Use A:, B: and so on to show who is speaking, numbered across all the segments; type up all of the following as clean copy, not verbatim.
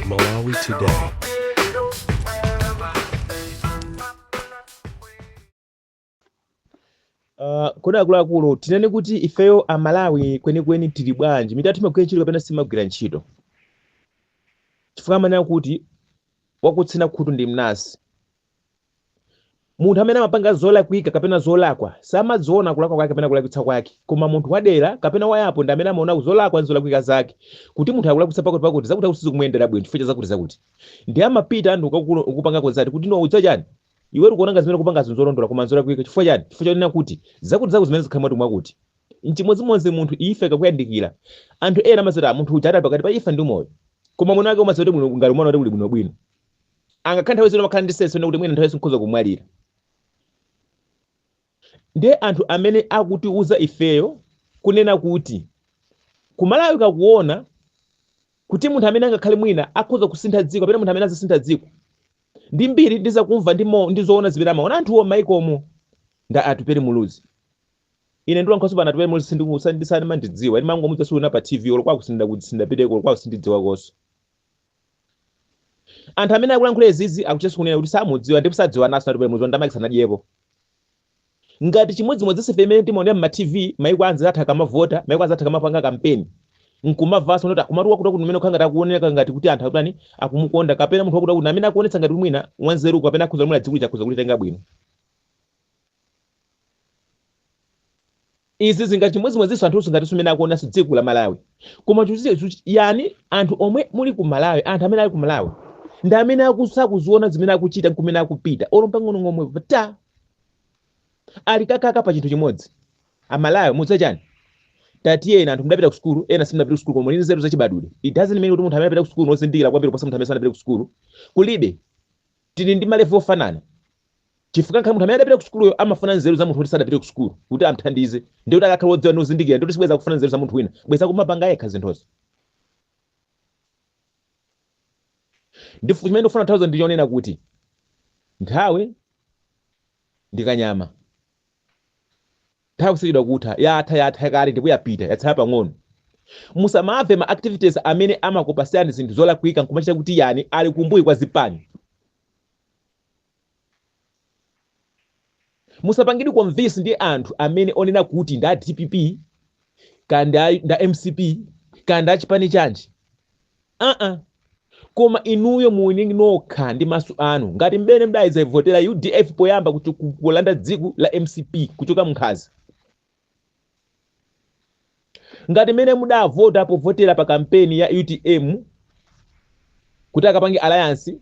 A: Malawi Today.
B: Kodi akuluakulu, tinene kuti ifeyo Amalawi kwenikweni tili bwanji? Mitu yathu imagwira ntchito kapena simagwira ntchito? Chifukwa amanena kuti wakutsina khutu ndi mnansi. Munthu amene amapanga zolakwika kapena zolakwa samadziona kulakwa kwake kapena kulakwitsa kwake, koma munthu wadera kapena wayapo ndi amene amaona zolakwa ndi zolakwika zake, kuti munthu akulakwitsa pakuti pakuti, zakuti akuti sizikumuyendera bwino chifukwa cha zakuti zakuti. Ndiye amapita ndi kupanga consult kuti, "No, udza chani? Iwe ukuona ngati zimene ukupangazo nzolondola, koma nzolakwika. Chifukwa chani?" Chifukwa chonena kuti zakuti zakuti zimene zikhala mwati mwakuti. Nchimodzimodzi munthu imfa ikakuyandikira, anthu ena amazati, "Ah, munthu uja adali pakati pa imfa ndi moyo," koma mwini wake umadziwa kuti bwino ngati umaona kuti uli bwinobwino. Angakhale nthawi zina umakhala ndi sense yonena kuti mwina nthawi nkhoza kumwalira. Ndiye anthu amene akutiuza ifeyo kunena kuti kumalawi kakuona kuti munthu amene angakhale mwina akhoza kusintha dziko kapena munthu amene azasintha dziko ndi mbiri ndi zakumva ndi zoona zimene amaona anthuwo m'maikomo nda Atupele Muluzi. Ine ndilankhulanso pano, Atupele Muluzi sindimandidziwa, ndimangomudza siuna pa TV olo kwaku sindapiteko olo kwaku sindidziwakonso. Anthu amene akulankhula izizi akuchenso kunena kuti samudziwa ndipo sadziwa naso Atupele Muluzi, ndamake sanadyepo. Ngati chimodzimodzi ife imene timaonera mma TV, maiko anzathu akamavota, maiko anzathu akamapanga kampeni, nkumamvanso kuti komatu wakuti wakuti umene ukhala ngati akuoneka ngati kuti anthu akutani, akumukonda, kapena munthu wakuti wakuti amene akuonetsa ngati mwina wanzeru kapena akhoza mwina dziko lija akhoza kulitenga bwino. Izi zingati chimodzimodzinso anthu ngati amene akuonanso dziko la Malawi. Koma yani anthu omwe muli ku Malawi, anthu amene ali ku Malawi ndi amene akusakuziona zimene akuchita nkumene akupita olo pang'ono ng'omwe ta ali kakaka pa chinthu chimodzi. Amalawi, mudziwa chani? Tatiyeni, anthu mudapita ku sukulu, ena simunapita ku sukulu, koma muli ndi nzeru zachibadwidwe. It doesn't mean kuti munthu amene apita ku sukulu nozindikira kwambiri kuposa munthu amene sanapite ku sukulu. Kulibe, tili ndi ma level ofanana, chifukwa ngakhale munthu amene adapita ku sukuluyo amafuna nzeru za munthu kuti sadapite ku sukulu kuti amthandize. Ndiye kuti akakhala wodziwa ndi wozindikira, ndiye kuti sibweza kufuna nzeru za munthu wina, bweza kumapanga yekha zinthuzo. Chimene ndikufuna kutanthauza ndi chonena kuti nthawi ndi kanyama. Nthawi sichedwa kutha. Yatha, yatha kale ndipo yapita, yatsala pang'ono. Musamamve ma activities amene amakupasirani zinthu zolakwika nkumachita kuti yani ali kumbuyo kwa zipani. Musapangidwe convince ndi anthu amene onena kuti nda DPP kaya nda MCP kaya nda chipani chanji. Uh-uh. Koma inuyo muone nokha ndi maso anu ngati mmene mudayizavotera UDF poyamba kuti kulanda dziko la MCP kuchoka mnkhaza, ngati mmene mudavota povotera pa kampeni ya UTM kuti akapange alliance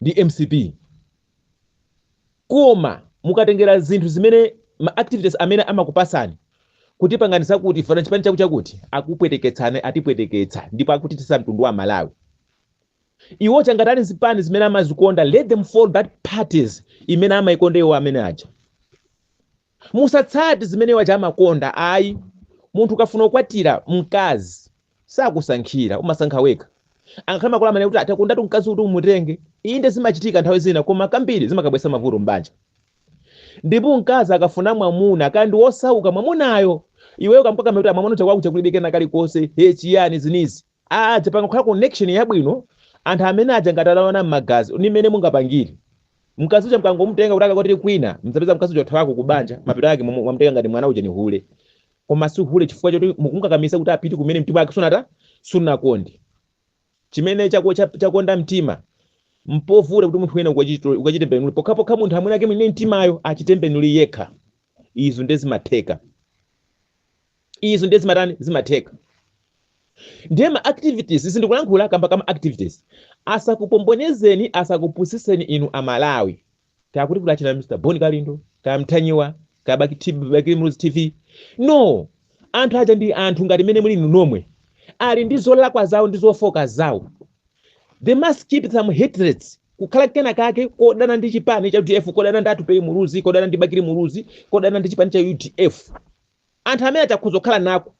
B: ndi MCP. Koma mukatengera zinthu zimene ma activities amene amakupasani kuti pangani zakuti, fana chipani chakuti chakuti, akupweteketsani, atipweteketsa ndipo akutitisa mtundu wa Malawi. Iwo changati ali zipani zimene amazikonda, let them follow that parties imene amayikonda iwo amene aja. Musatsate zimene iwo aja amakonda, ayi. Munthu ukafuna kukwatira mkazi sakusankhira, umasankha wekha. Angakhale makolo amene kuti atakondatu mkazi kuti umutenge, inde, zimachitika nthawi zina, koma kambiri zimakabwesa mavuto m'banja. Ndipo mkazi akafuna mwamuna, kaya ndi wosauka mwamunayo, iweyo ukamukakamiza kuti mwamuna uja kwakuja kulibe kena kalikonse, he, chiyani zinizi, aja pangakhala connection yabwino. Anthu amene aja ngati adaona m'magazi ni mmene mungapangire. Mkazi uja mkangomutenga kuti akakwatire kwina, mdzapeza mkazi uja wathawako kubanja. Mapeto ake mwamutenga ngati mwana uja ni hule, koma si hule, chifukwa choti mukumukakamiza kuti apite kumene mtima wake sunata sunakonde. Chimene chakonda mtima mpovuta kuti munthu wina ukachitembenule, pokhapokha munthu amwene ake mwine mtimayo achitembenule yekha. Izo ndiye zimatheka, izo ndiye zimatani, zimatheka. Ndiye ma activities, sindikulankhula kamba kama activities, asakupombonezeni, asakupusiseni inu Amalawi. Kakuti kuti achina Mr Bon Kalindo, kaya Mthanyiwa, kaya Bakili Muluzi TV, no, anthu aja ndi anthu ngati mene muli inu nomwe, ali ndi zolakwa zawo ndi zofoka zawo. They must keep some hatreds, kukhala kena kake kodana ndi chipani cha UDF, kodana ndi Atupele Muluzi, kodana ndi Bakili Muluzi, kodana ndi chipani cha UDF. Anthu amene achakhuza kukhala nako,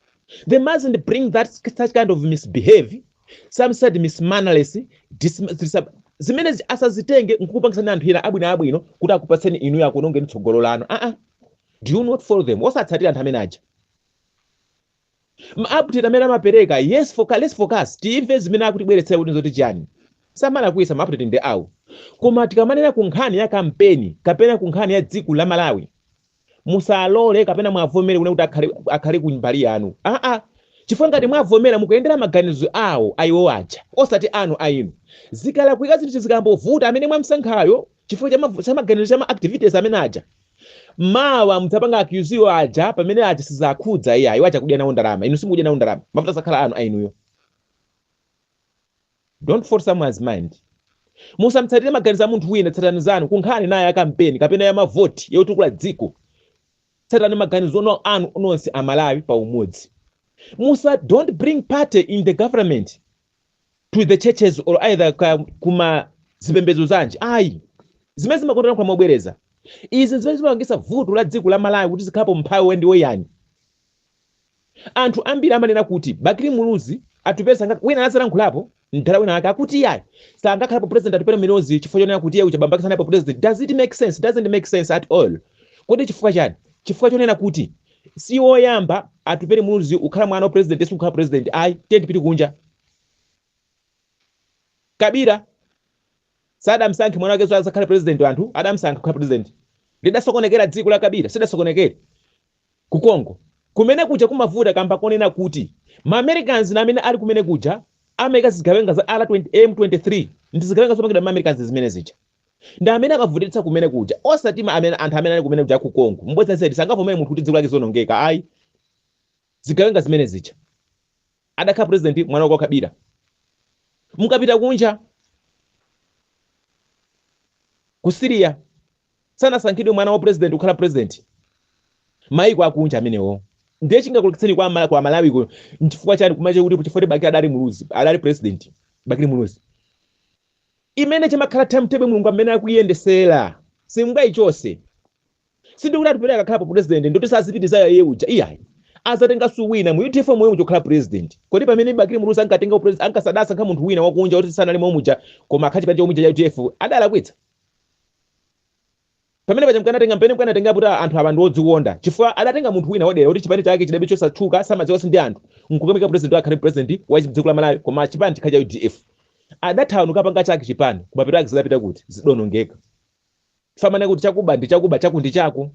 B: they mustn't bring that such kind of misbehave, some said mismannerless, zimene asazitenge nkukupangisani anthu ena abwino abwino kuti akupatseni inuyo, akuonongeni tsogolo lanu. Aa, do not follow them. Osatsatira anthu amene aja. Ma update amene amapereka, yes, focus, let's focus, timve zimene akutibweretsera kuti nzoti chani. Samalakwisa, ma update ndi awo. Koma tikamanena ku nkhani ya kampeni kapena ku nkhani ya dziko la Malawi, musalole kapena mwavomere kuna kuti akhale ku mbali yanu. Aa, chifukwa ngati mwavomera, mukuyendera maganizo awo ayiwo aja, osati anu ayinu. Zikalakwika zinthu, zikambovuta, amene mwamsankhayo chifukwa cha maganizo, cha ma activities amene aja, mawa mudzapanga accuse iwo aja, pamene aja sizakhudza iye. Ayiwo aja kudya nawo ndalama, inu simukudya nawo ndalama. Mavuto asakhala anu ayinuyo. Don't force someone's mind. Musamtsatire maganizo a munthu wina, tsatani zanu. Kunkhani naye ya kampeni kapena ya mavoti yotukula dziko, tsatani maganizo anu nonse Amalawi pa umodzi. Musa, don't bring party in the government to the churches or either kuma zipembedzo zanji, ayi. Zimene zimakondera kwa mobwereza izi, zimene zimapangisa vuto la dziko la Malawi kuti zikhalapo mphawi wendiwo yani. Anthu ambiri amanena kuti Bakili Muluzi atupeza wina anazalankhulapo mdala wina ake akuti iyayi, sangakhalapo president Atupele Muluzi chifukwa chonena kuti iye uja bambo sanapo president. Does it make sense? Doesn't make sense at all. Kodi chifukwa chani? Chifukwa chonena kuti si woyamba Atupele Muluzi ukhala mwana wa president, yesu kukhala president, ayi. Tiye tipite kunja. Kabila sadamsankhe mwana wake azakhale president, anthu adamsankha kukhala president. Lidasokonekera dziko la Kabila? Sidasokonekere. Ku Congo kumene kuja kumavuta kamba konena kuti ma Americans na amene ali kumene kuja amayika zigawenga za R20, M23, ndi zigawenga zopangidwa ma Americans zimene zija, ndi amene akavutitsa kumene kuja, osati ma amene anthu amene ali kumene kuja ku Congo. Mbodza zedi sangavomere munthu kuti dziko lake zonongeka, ayi. Zigawenga zimene zija adakhala president mwana wake wa Kabila. Mukapita kunja ku Syria, sanasankhidwe mwana wa president kukhala president. Maiko akunja amenewo. Ndiye chingakuleketseni kwa Malawi ko nchifukwa chani? Kumache kuti chifukwa Bakili adali Muluzi, adali president Bakili Muluzi, imene chimakhala timetable Mulungu amene akuyendesera simungayichose. Sindikuti Atupele akakhalapo president ndoti sazipitiza iye uja, iyayi. Azatenganso wina mu UDF momwe chokhala president. Kodi pamene Bakili Muluzi ankatenga president, ankasadasankha munthu wina wakunja kuti sanali momwe, koma akhati chipani chomwe cha UDF, adalakwitsa pamene paja? Mkanatenga mpene mkanatenga kuti anthu awa ndi odzikonda, chifukwa adatenga munthu wina wadera kuti chipani chake chidabe chosatchuka, samadziwanso ndi anthu, nkukamika president akhale president wa dziko la Malawi, koma chipani chikhale cha UDF. Adathawa nukapanga chake chipani. Kumapeto ake zidapita kuti zidonongeka. Famana kuti chakuba ndi chakuba, chaku ndi chako.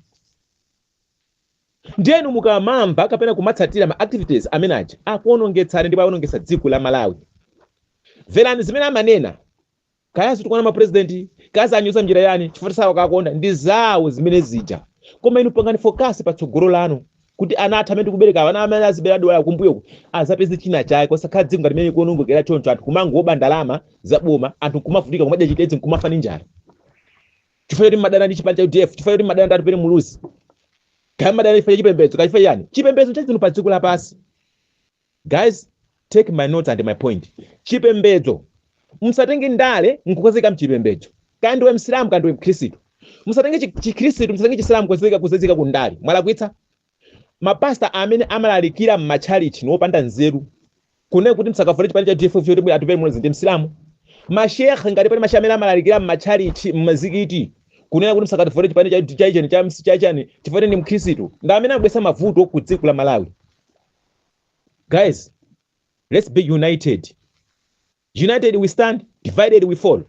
B: Ndiyenu mukamamva kapena kumatsatira ma activities amene aja akuonongetsani ndipo aonongetsa dziko la Malawi, mverani zimene amanena. Kaya zitukwana ma president, kaya zanyoza mnjira yani, chifukwa sawakakonda, ndi zawo zimene zija. Koma inu pangani focus patsogolo lanu kuti ana athu amene tikubereka, ana amene azibera dwala kumbuyoko, azapeze china chake, osakhala dziko ngati mene kuonongekera choncho, anthu kumangoba ndalama za boma, anthu kumavutika, kumadya chitedze, nkumafa ndi njala, chifukwa choti madana ndi chipani cha UDF, chifukwa choti madana ndi Atupele Muluzi, kaya madana chifukwa cha chipembedzo, kaya chifukwa chani. Chipembedzo chachino pa dziko lapansi, guys, take my notes and my point. Chipembedzo, musatenge ndale nkukozeka mchipembedzo. Kaya ndiwe Msilamu, kaya ndiwe Mkhristu, musatenge Chikhristu, musatenge Chisilamu kuzezeka ku ndale. Mwalakwitsa. Mapasta amene amalalikira m'matchalichi niwopanda nzeru kunena kuti msakavule chipani cha UDF choti Atupele Muluzi ndi Msilamu. Mashekhe, ngati pali mashehe amene amalalikira m'matchalichi, m'mazikiti, kunena kuti msakavule chipani cha chani cha chani chifukwa ndi Mkhristu, ndi amene abwesa mavuto ku dziko la Malawi. Guys, let's be united. United we stand, divided we fall.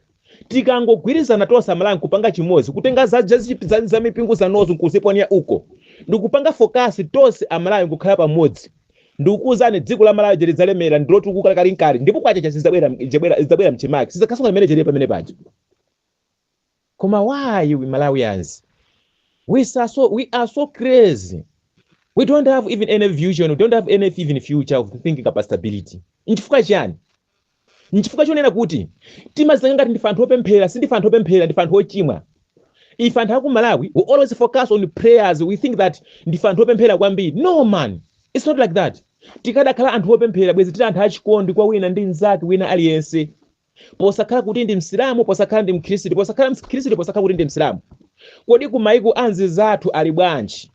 B: Tikangogwirizana tonse Amalawi kupanga chimodzi, kutenga za mipingo zanozo nkuziponya uko, ndikupanga focus tonse Amalawi kukhala pamodzi, ndikukuwuzani, dziko la Malawi lidzalemera, ndilotukuka kalinkali, ndipo kwacha zidzabwera mchimake, sizakhasunga limene chili pamene paja. Koma why we Malawians, we are so crazy? We don't have even any vision, we don't have any even future of thinking about stability. Nchifukwa chani? Nchifukwa chonena kuti timazitenga ngati ndife anthu opemphera. Sindife anthu opemphera, ndife anthu ochimwa. Ife anthu aku Malawi, we always focus on prayers. We think that ndife anthu opemphera kwambiri. No man, it's not like that. Tikadakhala anthu opemphera, bwezi tili anthu achikondi kwa wina ndi mnzake, wina aliyense, posakhala kuti ndi Msilamu, posakhala ndi Mkhristu, posakhala Mkhristu, posakhala kuti ndi Msilamu. Kodi ku maiko anzizathu ali bwanji?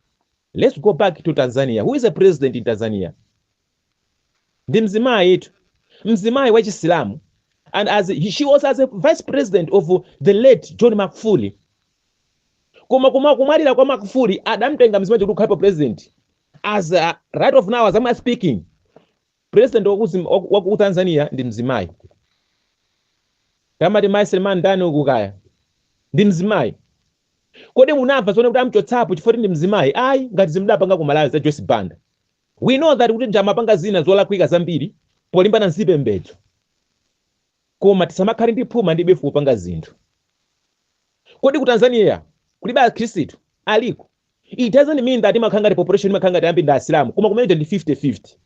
B: Let's go back to Tanzania. Who is a president in Tanzania? Ndi mzimayi itu, mzimayi wa Chisilamu, and as she was as a vice president of the late John Magufuli. Koma kumwalira kwa Magufuli, adamtenga mzimayi kuti ukhale president. As right of now, as I'm speaking, President waku Tanzania ndi mzimayi, tamati mayi Selemani ndani ukukaya ndi mzimayi. Kodi munamva zone kuti amchotsapo chifukwa ndi mzimayi? Ayi, ngati zimudapanga ku Malawi za Joyce Banda. We know that kuti amapanga zina zolakwika zambiri polimbana nzipembedzo, koma tisamakhale ndi phuma ndi befu kupanga zinthu. Kodi ku Tanzania kulibe akhristu? Aliko. It doesn't mean that imakhala ngati population imakhala ngati ambiri ndi asilamu, koma kumene ndi 50-50.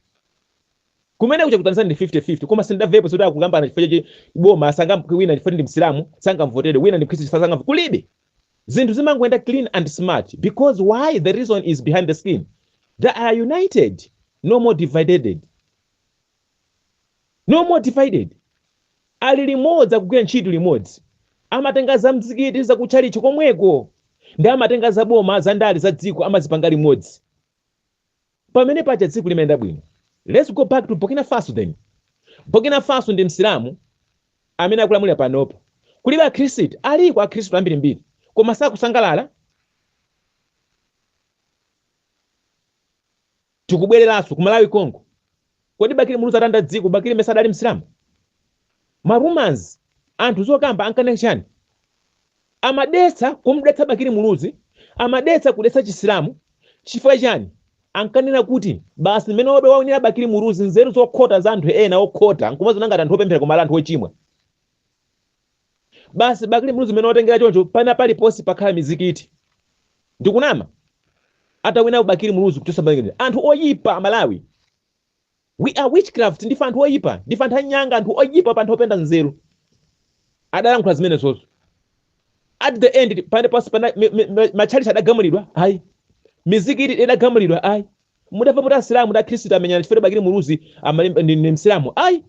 B: Kumene kuja ku Tanzania ndi 50-50, koma sindamvepo zoti akukambana chifukwa chachi boma wina chifukwa ndi msilamu sangamvotere, wina ndi mkhristu chifukwa sangamvotere. Kulibe. Zinthu zimangoyenda clean and smart. Because why? The reason is behind the scene. They are united, no more divided, no more divided. Ali limodzi, akugwira ntchito limodzi. Amatenga za mzikiti, zakutchalichi komweko, ndi amatenga za boma, za ndale za dziko, amazipanga limodzi. Pamene paja dziko limayenda bwino. Let's go back to Burkina Faso then. Burkina Faso ndi msilamu amene akulamulira panopo. Kulibe akhristu? Aliko akhristu ambirimbiri, koma sakusangalala. Tikubwereranso ku Malawi konko. Kodi Bakili Muluzi atanda dziko, Bakili mesa adali msilamu? Ma rumors, anthu zokamba ankanena chani? Amadetsa kumudetsa Bakili Muluzi, amadetsa kudetsa chisilamu. Chifukwa chani? Ankanena kuti basi mmene wabe waonera Bakili Muluzi, nzeru zokhota za anthu ena okhota nkumazona ngati anthu opemphera koma ali anthu ochimwa. Basi Bakili Muluzi mmene watengera choncho, pana paliponse pakhala mizikiti. Ndikunama? Atawina Bakili Muluzi kuchosa Bakili, anthu oyipa Amalawi, we are witchcraft. Ndife anthu oyipa, ndife anthu anyanga, anthu oyipa pa anthu openda nzeru. Adalankhula zimene zozo. At the end, pane pasi pana matchalichi adagamulidwa? Ayi. Mizikiti idagamulidwa? Ayi. Mudamva kuti asilamu ndi akhristu amenyana chifukwa Bakili Muluzi ndi msilamu? Ayi.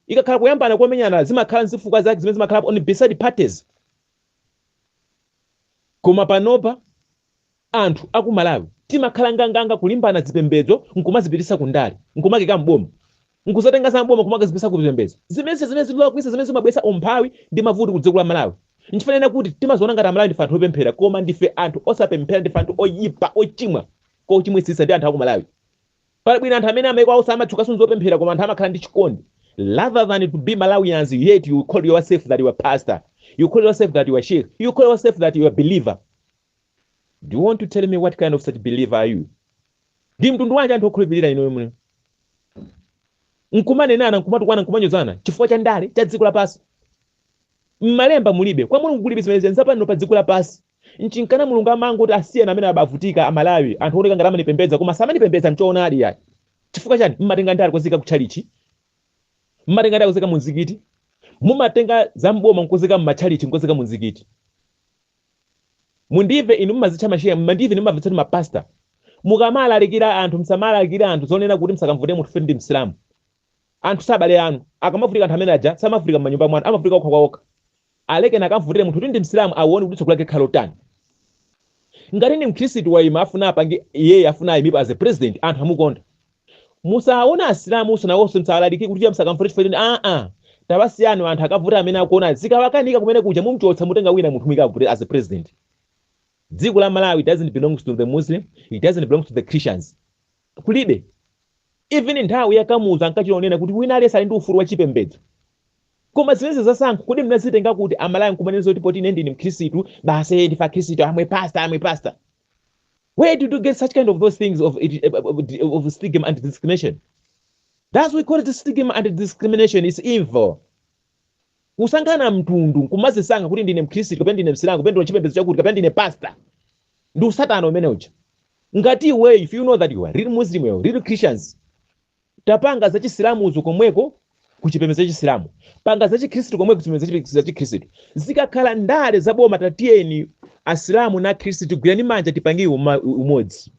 B: Ikakhala kuyambana komenyana, zimakhala nzifukwa zake zimene zimakhala on beside parties. Koma panopa anthu aku Malawi timakhala nganganga kulimbana zipembedzo, nkumazipitisa kundale, nkumakika mboma, nkuzatenga za mboma kumakazipitisa ku zipembedzo zimene zimene zikulakwisa, zimene zimabweretsa umphawi ndi mavuto ku dziko la Malawi. Nchifanena kuti timaziona ngati Amalawi ndife anthu opemphera, koma ndife anthu osapemphera, ndife anthu oyipa, ochimwa kochimwisisa ndi anthu aku Malawi. Pali bwino anthu amene amaiko awo samatchukanso zopemphera, koma anthu amakhala ndi chikondi, rather than to be Malawians yet you call yourself that you are pastor, you call yourself that you are sheikh, you call yourself that you are believer. Do you want to tell me what kind of such believer are you? Ndi mtundu wanji anthu okhulupirira inu mwe nkumanenana, nkumatukwana, nkumanyozana chifukwa cha ndale cha dziko lapansi? Mmalemba mulibe, kwa Mulungu kulibe zimene nzapano pa dziko lapansi. Nchinkana Mulungu amangoti asiyena amene abavutika. Amalawi, anthu oneka ngati amanipembedza koma samanipembedza mchoonadi yayi. Chifukwa chani? Mmatenga ndale kuzika kutchalichi, mmatenga ndale kuzika mu mzikiti, mumatenga za mboma nkuzika mmatchalichi, nkuzika mu mzikiti. Mundive inu mmazitcha masheya, mundive inu mmazitcha mapasta, mukamalalikira anthu, msamalalikira anthu zonena kuti msakamvute munthu ndi msilamu. Anthu sabale anu. Akamavutika anthu amene aja samavutika m'manyumba mwanu, amavutika okha kwa okha. Alekeni akamvutire munthu kuti ndi msilamu, aone kuti tsogolo lake khala lotani. Ngati ndi mkhristu wayima, afuna apange iyeyo, afuna ayimipo as a president, anthu amukonda. Musaona asilamu usanawonso, msalaliki kuti msakamvute chifukwa choti aa. Tawasiyani anthu akavuta amene akuona. Zikawakanika kumene kuja, mumchotsa, mutenga wina munthu mwikavute as a president. Dziko la Malawi doesn't belong to the Muslim, it doesn't belong to the Christians. Kulibe. Even nthawi ya Kamuzu ankachionena kuti wina aliyense ali ndi ufulu wa chipembedzo. Koma zimenezi zasankho kodi mnazitenga kuti Amalawi nkumanena zoti poti ine ndine mkhristu basi, ndife akhristu, amwe pastor, amwe pastor? Where did you get such kind of those things of stigma and discrimination? That's we call it stigma and discrimination. Is evil. Kusankhana mtundu, nkumazisankha kuti ndine mkhristu kapena ndine msilamu kapena ndine chipembedzo chakuti kapena ndine pastor, ndi usatana umene uja. Ngati iwe, if you know that you are real Muslim, you are real Christians, tapanga za chisilamuzo komweko ku chipembedzo cha chisilamu, panga za chikhristu komweko ku chipembedzo cha chikhristu. Zikakhala ndale zaboma, tatiyeni asilamu na akhristu tigwirani manja, tipange umodzi.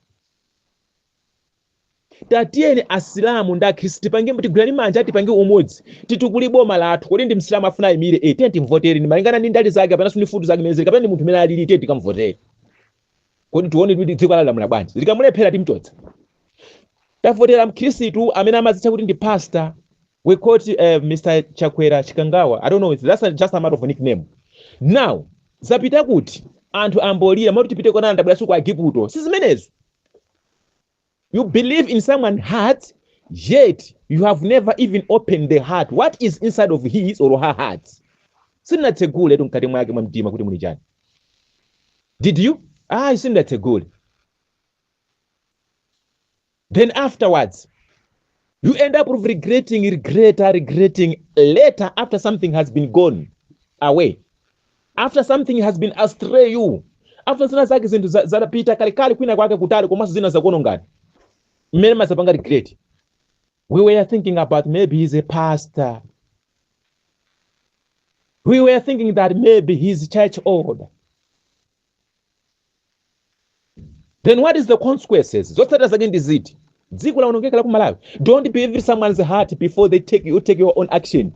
B: Tatiyeni asilamu ndi akhristu tipange, tigwirani manja, tipange umodzi, titukuli boma lathu. Kodi ndi msilamu afuna ayimire? E, tiye timvotere, ni malingana ndi ndale zake kapena ndi futu zake zimene zili, kapena ndi munthu umene alili, tiye tikamvotere. Kodi tione kuti dziko lalamula bwanji. Likamulephera, timchotsa. Tavotera mkhristu amene amazitcha kuti ndi pastor. We quote Mr Chakwera, Chikangawa, I don't know, that's just a matter of a nickname. Now zapita kuti anthu ambolira moti tipite konana, tabweranso ku Igupto. Si zimenezo. You believe in someone heart, yet you You have never even opened the heart. What is inside of his or her heart? Sinatsegule tu mkati mwake mwa mtima kuti muli chani. Did you? Ah, sinatsegule. Then afterwards you end up regretting, regretting later, after something has been gone away, after something has been astray you, after zina zake zinthu zadapita kalekale kwina kwake kutali, komanso zina zakuonongani, mmene mazapanga regret. We were thinking about maybe he's a pastor. We were thinking that maybe he's church order. Then what is the consequences? Zotsatira zake ndi ziti? Dziko laonongeka la ku Malawi. Don't believe someone's heart before they take you take your own action.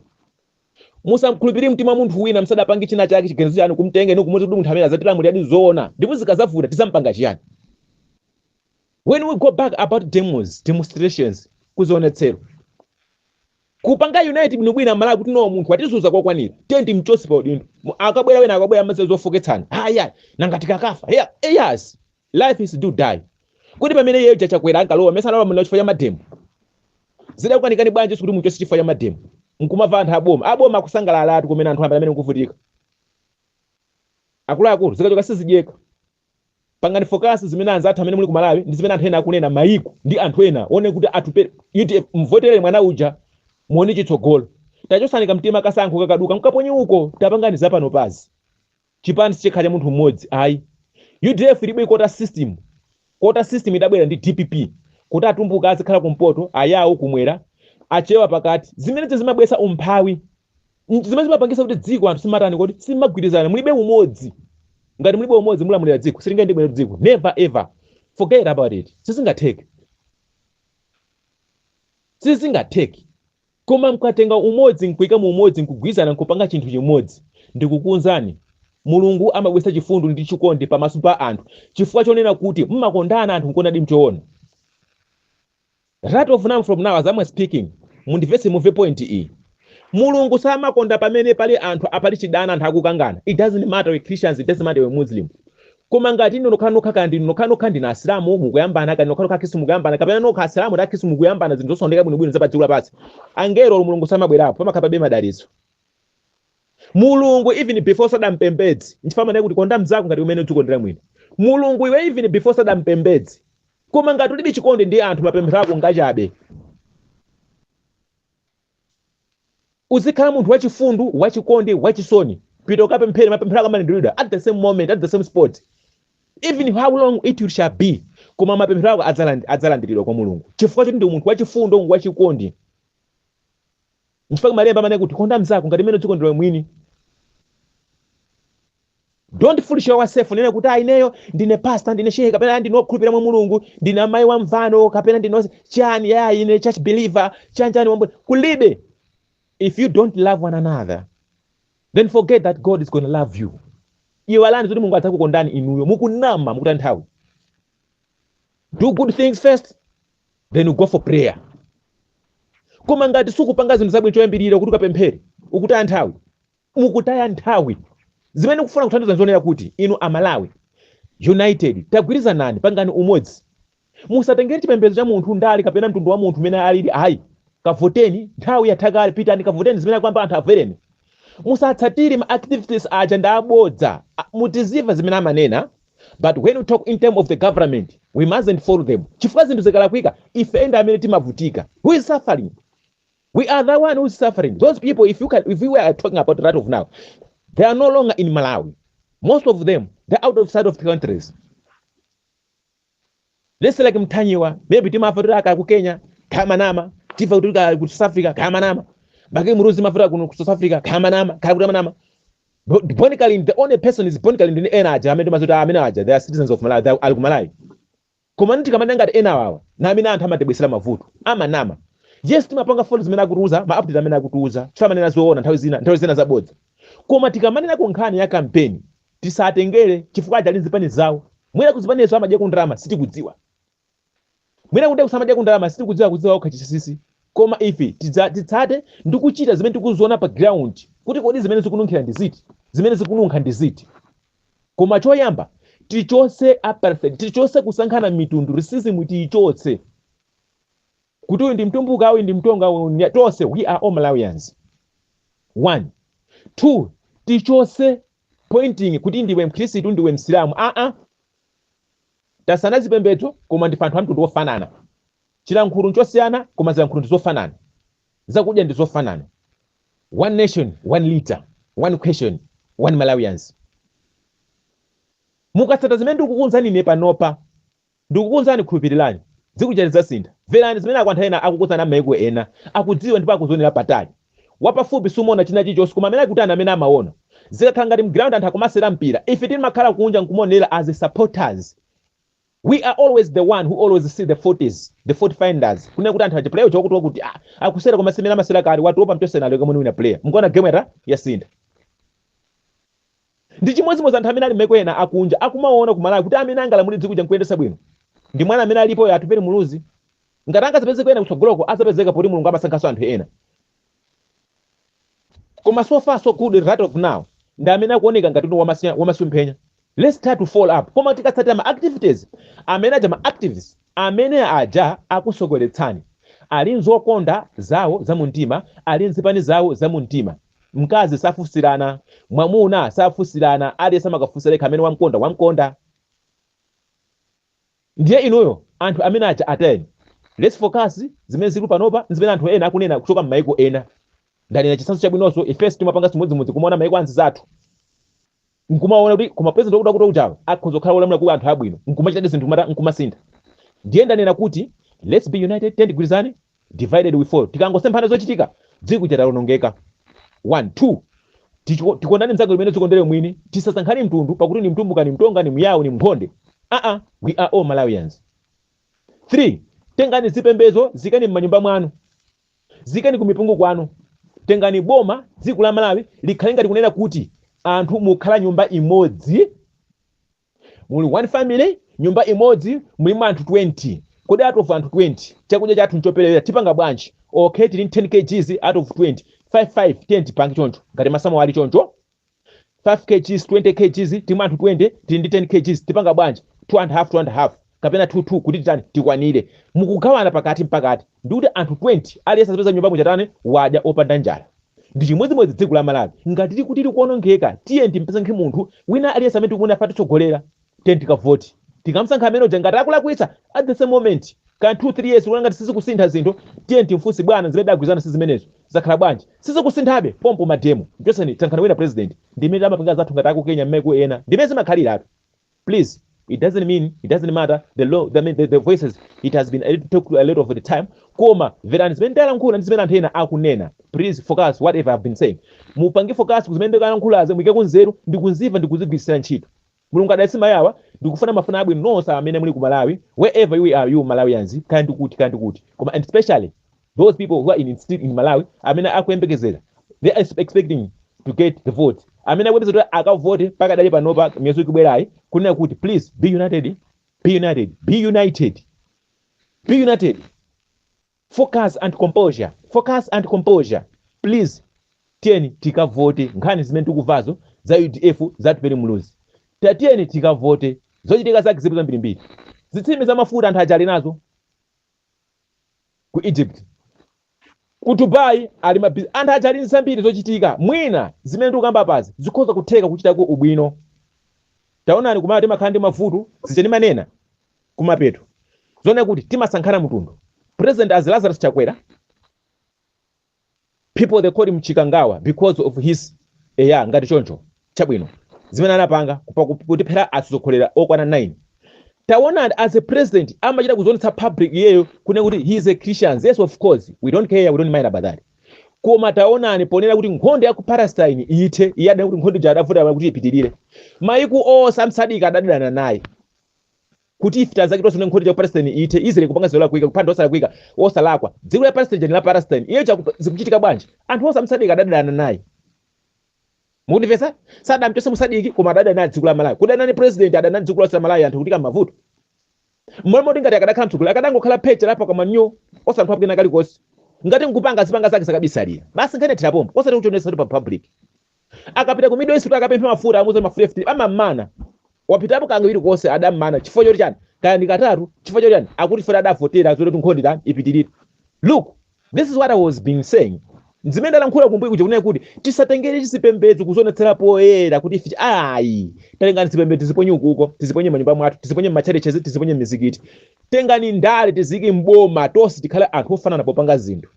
B: Musamkhulupirire mtima munthu wina msadapange china chake, chiganizo chanu, kumtenge inu kumuti kuti munthu amene azatilamulira zoona, ndipo zikazavuta tizampanga chiyani? When we go back about demos, demonstrations, kuzionetsero, kupanga unite bwinobwino Malawi kuti no, munthu atizunza kwakwanira, tiye timchotse pa udindo. Akabwera wena, akabwera amaze zofoketsana, haya nanga tikakafa? Yeah, yes, life is do die. Kuti pamene iye Chakwera ankalowa, mesa analowa muna chifukwa cha mademo? Zidakukanikani bwanji kuti muchotse chifukwa cha mademo? Nkumamva anthu aboma, aboma akusangalala atu, kumene anthu amene nkuvutika. Akuluakulu, zikachoka sizidyeka. Pangani focus zimene anzathu amene muli ku Malawi ndi zimene anthu ena akunena, mayiko ndi anthu ena one kuti atupe iti mvotere mwana uja, muone chitsogolo. Tachosani kamtima kasankho, kakaduka mkaponye uko. Tapangani zapano pazi. Chipani sichikhala cha munthu mmodzi ayi. UDF ilibe quota system. Quota system idabwera ndi DPP, kuti Atumbuka azikhala kumpoto, Ayawo kumwera, Achewa pakati. Zimenezo zimabwesa umphawi, zimene zimapangisa kuti dziko anthu simatani kodi, simagwirizana, mulibe umodzi. Ngati mulibe umodzi, mulamulira dziko silingayende bwino. Dziko never ever, forget about it, sizingatheke, sizingatheke. Koma mkatenga umodzi, nkuika mu umodzi, nkugwirizana, nkupanga chinthu chimodzi, ndikukuwuzani, Mulungu amabwesa chifundo ndi chikondi pamaso pa anthu, chifukwa chonena kuti mmakondana anthu nkuonadi mchoona. Right of now, from now, as I'm speaking, mundimvetse, mumve point iyi. Mulungu samakonda pamene pali anthu apali chidana, anthu akukangana. It doesn't matter we Christians, it doesn't matter we Muslim. Koma ngati inu nokhanokha, kandi nokhanokha ndinu Asilamu mukuyambana, kandi nokhanokha Akhristu mukuyambana, kapena nokha Asilamu ndi Akhristu mukuyambana, zinthu zosaoneka bwinobwino za pa dziko lapansi, angelo, Mulungu samabwerapo, pamakhala pabe madalitso. Mulungu even before sadampembedze, nchifukwa amanena kuti konda mzako ngati umene udzikondera mwini. Mulungu iwe even before sadampembedze. Koma ngati ulibe chikondi ndi anthu, mapemphero ako ngachabe. Uzikhala munthu wachifundu, wachikondi, wachisoni. Pita ukapemphere, mapemphero ako amalandiridwa at the same moment, at the same spot, even how long it shall be, koma mapemphero ako adzalandiridwa kwa Mulungu, chifukwa choti ndi munthu wachifundo, wachikondi. Nchifukwa malemba amanena kuti konda mzako ngati mmene udzikondera mwini. Don't foolish yourself nena kuti, "Ah, ineyo ndine pastor, ndine shehe, kapena ndine wokhulupirira mwa Mulungu, ndine amayi wa mvano, kapena ndine chani ya ine church believer, chani chani wambo." Kulibe. If you don't love one another, then forget that God is gonna love you. Iwalani zoti Mulungu adzakukondani inuyo. Mukunama, mukuta nthawi. Do good things first, then you go for prayer. Koma ngati sukupanga zinthu zabwino choyambirira kuti ukapemphere, ukutaya nthawi, mukutaya nthawi. Zimene kufuna kuthandiza nzonena kuti inu Amalawi, united, tagwirizanani, pangani umodzi. Musatengere chipembedzo cha munthu, ndali kapena mtundu wa munthu umene alili ayi. Kavoteni, nthawi yatha kale. Pitani kavoteni zimene akwamba anthu avereni. Musatsatire ma activities aja, ndi abodza. Mutiziva zimene amanena, but when we talk in term of the government, we mustn't follow them, chifukwa zinthu zikalakwika, ife ndi amene timavutika. Who is suffering? We are the one who is suffering. Those people, if we were talking about right of now, they are no longer in Malawi. Most of them, they're out of side of the countries. Let's say like Mtanyiwa, maybe timafa kuti aka ku Kenya, kamanama, tifa kuti ku South Africa, kamanama. Bakili Muluzi mafuta kuno ku South Africa, kamanama, kakuti manama. But Bon Kalindo, the only person is Bon Kalindo ndi ena aja amene timazoti amene aja, they are citizens of Malawi, they are ali ku Malawi. Koma nditi kamanena ngati ena awawa, na amene anthu amatibwesera mavuto, amanama. Yes, timapanga follow zimene akutiuza, ma update amene akutiuza, chifukwa amanena zoona nthawi zina, nthawi zina zabodza. Koma tikamanena ku nkhani ya campaign, tisatengere, chifukwa aja ali nzipani zawo. Mwina kuzipanizo amadya ku ndalama, sitikudziwa. Mwina kuti kusamadya ku ndalama, sitikudziwa, kudziwa okha chinsinsi. Koma ife titsate ndi kuchita zimene tikuziona pa ground, kuti kodi zimene zikununkhira ndi ziti, zimene zikununkha ndi ziti. Koma choyamba tichotse apartheid, tichotse kusankhana mitundu, racism tiyichotse. Kuti uyu ndi Mtumbuka, uyu ndi Mtonga, uyu tonse we are all Malawians. One, two, tichose pointing kuti ndiwe Mkhristu, ndiwe Msilamu. Aa, tasiyana zipembedzo, koma ndife anthu amtundu wofanana. Chilankhulo nchosiyana, koma zilankhulo ndi zofanana, zakudya ndi zofanana. One nation, one leader, one question, one Malawians. Mukatsata zimene ndikukuwuzani ine panopa, ndikukuwuzani, khulupirirani, dziko lidzasintha. Mverani zimene anthu ena akukuwuzani, amaiko ena akudziwa ndipo akuzionera patali. Wapafupi sumaona china chilichonse, koma amene akutani, amene amaona, zikakhala ngati m'ground anthu akumasera mpira, ife timakhala kunja nkumaonera as supporters. We are always the one who always see the faults, the fault finders, kunena kuti anthu achi player chokuti kuti ah, akusera koma simene amasera kale, watopa, mchosena aleke mwini wina player. Mukuona game yata yasintha. Ndi chimodzimodzi anthu amene ali maiko ena akunja akumaona kumalawi kuti amene angalamulire dziko nkuyendetsa bwino ndi mwana amene alipo, Atupele Muluzi. Ngati angazapezeka ena kutsogoloko, azapezeka, poti Mulungu amasankhanso anthu ena. Koma so far so good, right of now ndi amene akuoneka ngati ndi wamasomphenya. Let's try to follow up. Koma tikatsatira ma activities amene aja, ma activists amene aja akusokoletsani, ali nzokonda zawo zamumtima, ali nzipani zawo zamumtima. Mkazi safunsirana, mwamuna safunsirana, aliyense amakafunsira yekha. Amene wamkonda, wamkonda. Ndiye inuyo anthu amene aja ateni. Let's focus zimene zili panopa, zimene anthu ena akunena kuchoka m'maiko ena. Ndanena chitsanzo chabwinonso, ifenso timapanga chimodzimodzi, kumaona maiko anzathu nkumaona kuti koma president wakuti akuti uchawo akhoza kukhala wolamula kuwa anthu abwino, nkumachita zinthu kumata nkumasintha. Ndiye ndanena kuti let's be united, tigwirizane. Divided we fall. Tikangosemphana zochitika, dziko litalonongeka. One, two, tikondane mzako limene dzikondere mwini. Tisasankhane mtundu pakuti ni Mtumbuka, ni Mtonga, ni Myawo, ni Mphonde. Aa, we are all Malawians. Three, tengani zipembedzo, zikani m'manyumba mwanu, zikani ku mipingo kwanu. Tengani boma, dziko la Malawi likhale ngati kunena kuti anthu mukhala nyumba imodzi, muli one family, nyumba imodzi mulimu anthu 20. Kodi out of anthu 20, chakudya chathu nchoperewera, tipanga bwanji? Okay, tili 10 kgs out of 20, 5 5 10, tipange choncho ngati masamu ali choncho, 5 kgs, 20 kgs, timu anthu 20, tili ndi 10 kgs, tipanga bwanji? 2 and half, 2 and half kapena 2 2, kuti titani, tikwanire. Mukugawana pakati mpakati, ndikuti anthu 20 aliyense azipeza nyumba muchatani, wadya opanda njala. Ndi chimodzimodzi dziko la Malawi, ngati tikuti likuonongeka, tiye timpesankhe munthu wina aliyense amene tikuona fatitsogolera. Tiye tikavoti, tikamsankha amene uja, ngati akulakwitsa, at the same moment kan 2 3 years kuona ngati sizikusintha zinthu, tiye timfunse, bwana, zimene dagwirizana si zimenezo, zakhala bwanji? Sizikusinthabe, pompo ma demo, mchoseni, sankhani wina president. Ndimene amapanga zathu ngati aku Kenya, mmeko ena ndimene zimakhaliratu. Please, it doesn't mean, it doesn't matter the law, the voices, it has been a took a lot of the time, koma mverani zimene ndalankhula ndi zimene anthu ena akunena. Please focus whatever I've been saying. Mupange focus ku zimene ndikulankhulazi, muyike kunzeru ndi kunzimva ndi kuzigwiritsira ntchito. Mulungu adalitse mayawa. Ndikufuna mafuna abwino nonse amene muli ku Malawi, wherever you are, you Malawians, kaya ndikuti, kaya ndikuti, koma and especially those people who are still in Malawi, amene akuyembekezera, they are expecting to get the vote, amene akuyembekezera kuti akavote pakadali panopa miyezi ikubwerayi, kunena kuti please be united, be united, be united, be united. Focus and composure, focus and composure, please. Tiyeni tikavote. Nkhani zimene tikuvazo za UDF, za Atupele Muluzi, tatiyeni tikavote. Zochitika zake zipo zambirimbiri. Zitsime za mafuta anthu aja ali nazo ku Egypt, ku Dubai, ali mabizi anthu aja ali zambiri zochitika. Mwina zimene tikukamba pazi zikhoza kutheka kuchitako ubwino. Taonani, kumala timakhala ndi mavuto, zija ndimanena kumapeto zoona kuti timasankhana mtundu. President as Lazarus Chakwera, people they call him Chikangawa because of his, eya, ngati choncho chabwino, zimene anapanga kutiphera atsogoleri okwana 9. Taonani, as a president amachita kuzionetsa public iyeyo kunena kuti he is a Christian. Yes, of course, we don't care, we don't mind about that. Koma taonani, ponena kuti nkhondo ya ku Palestine ithe, iye adanena kuti nkhondo ija adavuta kuti ipitirire. Maiko onse a SADC adadana naye kuti ife tazake tonse nkhondo ya ku Palestine ithe, Israel kupanga zolakwika, kuphanda osalakwika, osalakwa. Dziko la Palestine ndi la Palestine, iye zikuchitika bwanji? Anthu onse a SADC adadana naye. Mukundimvetsa? Sadamchose mu SADC, koma adadana naye dziko la Malawi. Kudana ni president, adana dziko lonse la Malawi, anthu kutika mavuto. Momwe moti ngati akadakhala mtsogoleri, akadangokhala phecha lapa kamanyo, osanthu apukena kalikonse. Ngati nkupanga, azipanga zake zakabisalira basi, nkhani thirapompo, osati kuchionetsa pa public. Akapita ku Middle East kuti akapemphe mafuta, amuze mafuta FT, amamana. Wapitapo kangawiri konse, adammana. Chifukwa choti chani? Kaya ndi katatu. Chifukwa choti chani? Akuti funa adavotera zoti nkhondo itani, ipitirire. Look, this is what I was being saying, zimene ndalankhula kumbuyo kuja, kunena kuti tisatengere chizipembedzo kuzionetsera poyera kuti ife ayi. Tengani zipembedzo, tiziponye ukuko, tiziponye manyumba mwathu, tiziponye m'matchalichi, tiziponye m'mizikiti. Tengani ndale, tizike mboma, tonse tikhale anthu ofanana popanga zinthu.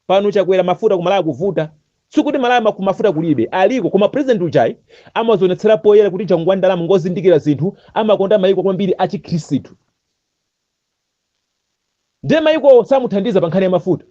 B: Pano Chakwera, mafuta kumalawi kuvuta. Sikuti Malawi mafuta kulibe, aliko, koma president ujayi amazionetsera poyera kuti changwa ndalama, ngozindikira zinthu, amakonda mayiko kwambiri achikhristu, ndiye mayiko samuthandiza pa nkhani ya mafuta.